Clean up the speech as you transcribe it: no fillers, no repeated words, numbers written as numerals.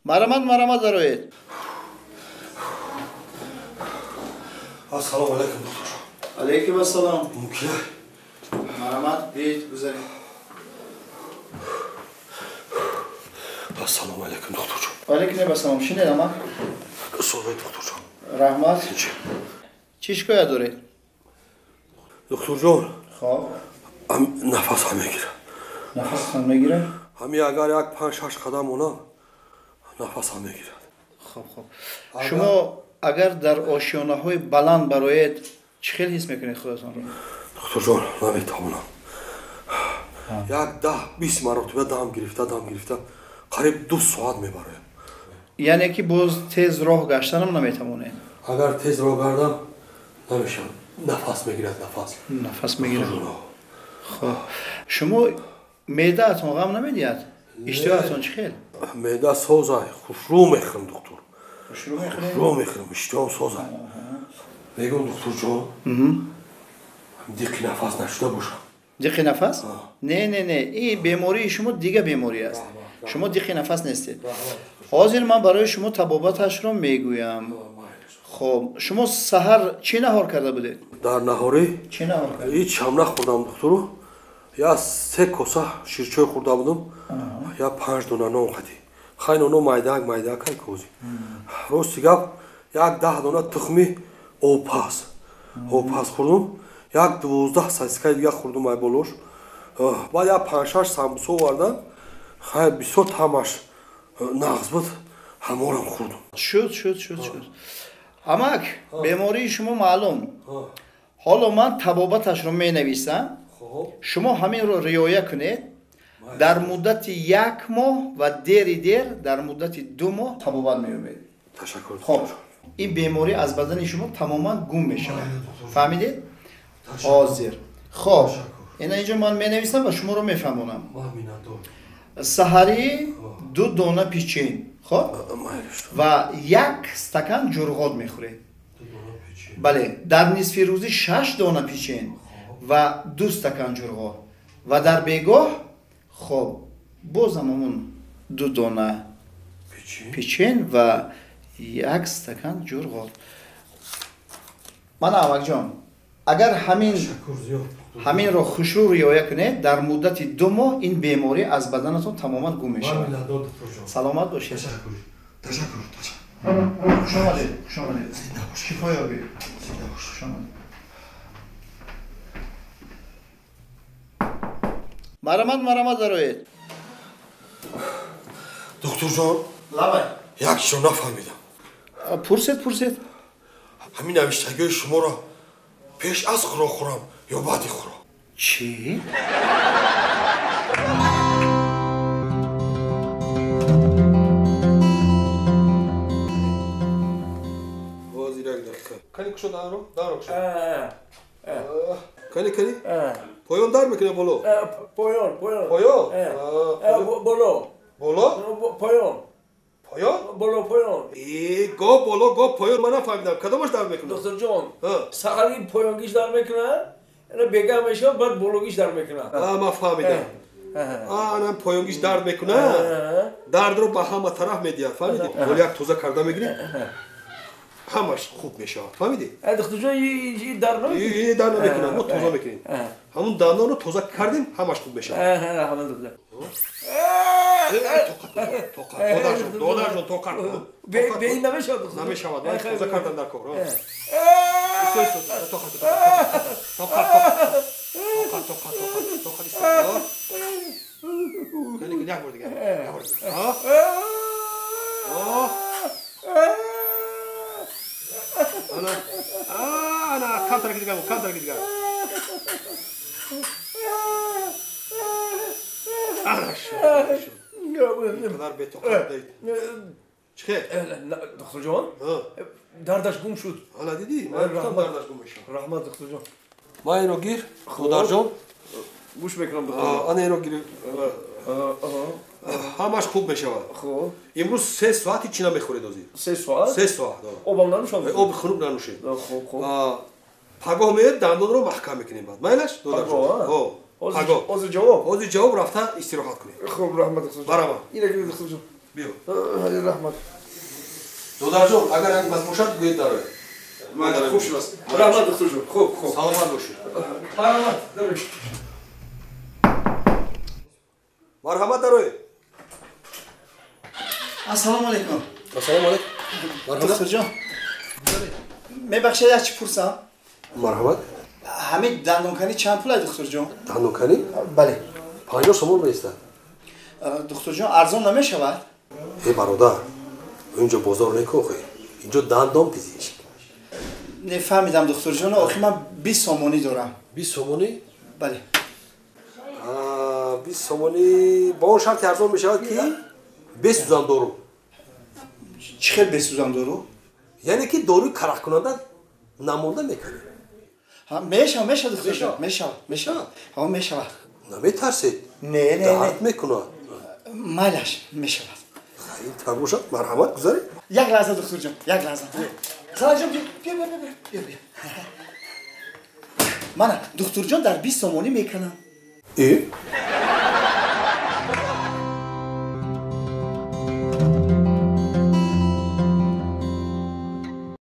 Марамат, марамат, дароед. Ассалому алайкум, доктор. Алайкум ассалом. Мумкин? Марамат, биёед, гузаред. Ассалому алайкум, докторҷон. Алайкум ассалом. Шинед, амак. Суҳбат, докторҷон. Раҳмат. Чӣ шикоят доред? Докторҷон. Хоб. Нафасам мегирад. Нафасатон мегирад? Ҳами агар як 5-6 қадам монам, нафасам мегирад. Хоб, хоб. Шумо агар дар ошёнаҳои баланд бароед, чӣ хел ҳис мекунед худатонро? Докторҷон, наметавонам. Як 10-20 маротиба дам гирифта, дам гирифта, қариб 2 соат мебароям. Яъне ки боз тез роҳ гаштанам наметавонед? Агар тез роҳ гардам, намешавад. Нафас мегирад, нафас. Нафас мегирад. Хоб. Шумо меъдаатон ғам намедиҳад? Иштиҳоятон чӣ хел? Меъда созай, хушрӯ мехӯрам, доктор. Хушрӯ мехӯред? Хушрӯ мехӯрам, иштиҳом созай. Мегӯям, докторҷон, диқи нафас нашуда бошам. Диқи нафас? Не, не, не, ин бемории шумо дига беморӣ аст. Шумо диқи нафас нестед. Ҳозир ман барои шумо табобаташро мегӯям. Хоб, шумо саҳар чӣ наҳор карда будед? Дар наҳорӣ? Чӣ наҳор карда? Ҳеҷ ҳам нахӯрдам, доктору. Я 3 коса ширчой хӯрда будам, я 5 дона нон хатӣ. Хай ноно майдаак майдаак ай кози. Рости гап, як 10 дона тухми обпаз. Обпаз хӯрдум, як 12 сосискаи дига хӯрдум ай болош. Баъд як 5-6 самбуса овардам. Хай бисёр таъмаш нағз буд, ҳаморам хӯрдум. Шуд, шуд, шуд, шуд. Амак, бемории шумо маълум. Ҳоло ман табобаташро менависам. Шумо ҳаминро риоя кунед. Дар муддати 1 моҳ ва дери дер дар муддати 2 моҳ табобат меёбед. Ташаккур. Хоб, ин беморӣ аз бадани шумо тамоман гум мешавад. Фаҳмидед? Ҳозир. Хоб, ина инҷо ман менависам ва шуморо мефаҳмонам. Саҳарӣ 2 дона печен, хоб, ва 1 стакан ҷурғот мехӯред. Бале, дар нисфи рӯзӣ 6 дона печен ва 2 стакан ҷурғот ва дар бегоҳ, хоб, бозам ҳамон 2 дона печен ва 1 стакан ҷурғот. Мана, амакҷон, агар ҳаминро хушрӯ риоя кунед, дар муддати 2 моҳ ин беморӣ аз баданатон тамоман гум мешавад. Саломат бошед. Ташаккур. Хуш омадед, хуш омадед. Шифо ёбед. Хуш омадед. Марамат, марамат, дароед. Докторҷон, лабай. Як чизро нафаҳмидам. Пурсед, пурсед. Ҳамин навиштагиҳои шуморо пеш аз хӯрок хӯрам ё баъди хӯрок? Чӣ? Ҳозир як дақиқа. Кани кушо дарро? Дарро кушо. Кани, кани? Поён дар мекунад боло? Поён, поён. Поён? Боло. Боло? Поён. Поён? Боло, поён. Го боло, го поён, ман нафаҳмидам. Кадомаш дар мекунад? Докторҷон, саҳари поёнгиш дар мекунад, ина бегаҳ мешавад, баъд бологиш дар мекунад. Ман фаҳмидам. Ана поёнгиш дард мекунад, дардро ба ҳама тараф медиҳад, фаҳмидӣ? Ҳол як тоза карда мегирӣ, ҳамаш хуб мешавад, фаҳмидӣ? Докторҷон, ин дард намекунад? Ин дард намекунад, мо тоза мекунем. Ҳамун дандонро тоза кардем, ҳамаш хуб мешавад. Тоқат, додарҷон, додарҷон, тоқат. Бе ин намешавад, доктор? Намешавад, бояд тоза кардан дар кор. Тоқат, тоқат, тоқат, тоқат, тоқат, тоқат, исто. Як бор дигар, як бор дигар. Ана, ана, камтар дигар, камтар дигар. Ана шуд, шуд. Инқадар бетоқат будед. Чӣ хел? Докторҷон, дардаш гум шуд. Ана дидӣ? Ман гуфтам дардаш гум мешавад. Раҳмат, докторҷон. Ман инро гир, додарҷон. Гӯш мекунам, доктор. Ана инро гир. Ҳамаш хуб мешавад. Хуб. Имрӯз 3 соат ҳеҷ чӣ намехӯред ҳозир. 3 соат? 3 соат. Обам нанӯшам? Оби хунук нанӯшед. Хуб, хуб. Пагоҳ меоед, дандонро маҳкам мекунем баъд. Майлаш, додарҷон? Пагоҳ? Ҳозир ҷавоб? Ҳозир ҷавоб, рафта истироҳат кунед. Хуб, раҳмат, докторҷон. Барамад. Ина гиред, докторҷон. Биё. Раҳмат. Додарҷон, агар як бас бошад, гӯед дароед. Хуб шудааст. Раҳмат, духтурҷон. Хуб, хуб. Саломат бошед. Марҳамат, дароед. Марҳамат, дароед. Ассалому алайкум. Ассалому алайкум. Духтурҷон, мебахшед, як чӣ пурсам? Марҳамат. Ҳамин дандонканӣ чанд пул аст, духтурҷон? Дандонканӣ? Бале. 50 сомон меистад. Духтурҷон, арзон намешавад? Э, бародар, инҷо бозор некохе, инҷо дандон пизишк. Не фаҳмидам, духтурҷон, охи ман 20 сомонӣ дорам. 20 сомонӣ? Бале. 20 сомонӣ ба он шарти арзон мешавад, ки бесӯзан дору. Чӣ хел бесӯзан дору? Яъне ки доруи карахкунанда намонда мекунӣ. Мешавад, мешавад, духтурҷон, мешавад, мешавад, ҳа, мешавад. Наметарсед? Не, не. Дард мекунад. Майлаш, мешавад. Ин тавр бошад, марҳамат, гузаред. Як лаҳза, духтурҷон, як лаҳза. Салаҷон, биё, биё, биё, биё, биё. Мана, духтурҷон дар 20 сомонӣ мекунам. Э?